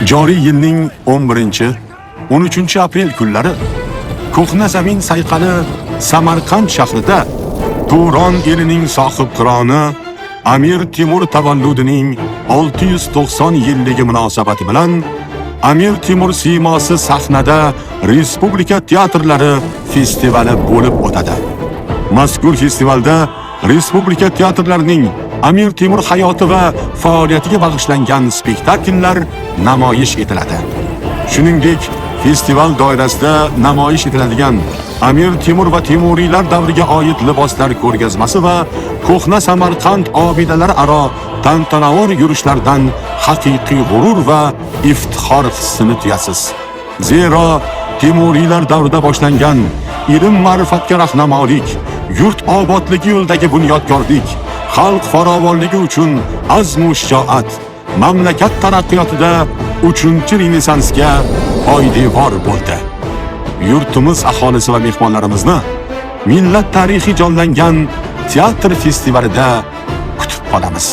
Joriy yilning 11-13 aprel kunlari ko'hna zamin sayqali Samarqand shahrida Turon elining sohibqironi Amir Temur tavalludining 690 yilligi munosabati bilan Amir Temur siymosi sahnada respublika teatrlari festivali bo'lib o'tadi. Mazkur festivalda respublika teatrlarining Amir Temur hayoti va faoliyatiga bag'ishlangan spektakllar namoyish etiladi. Shuningdek, festival doirasida namoyish etiladigan Amir Temur va Temuriylar davriga oid liboslar ko'rgazmasi va ko'hna Samarqand obidalari aro tantanavor yurishlardan haqiqiy g'urur va iftixor hissini tuyasiz. Zero Temuriylar davrida boshlangan ilm ma'rifatga rahnamolik, yurt obodligi yo'lidagi bunyodkorlik, xalq farovonligi uchun azmu shijoat mamlakat taraqqiyotida 3-Renessansga poydevor bo'ldi. Yurtimiz aholisi va mehmonlarimizni millat tarixi jonlangan teatr festivalida kutib qolamiz.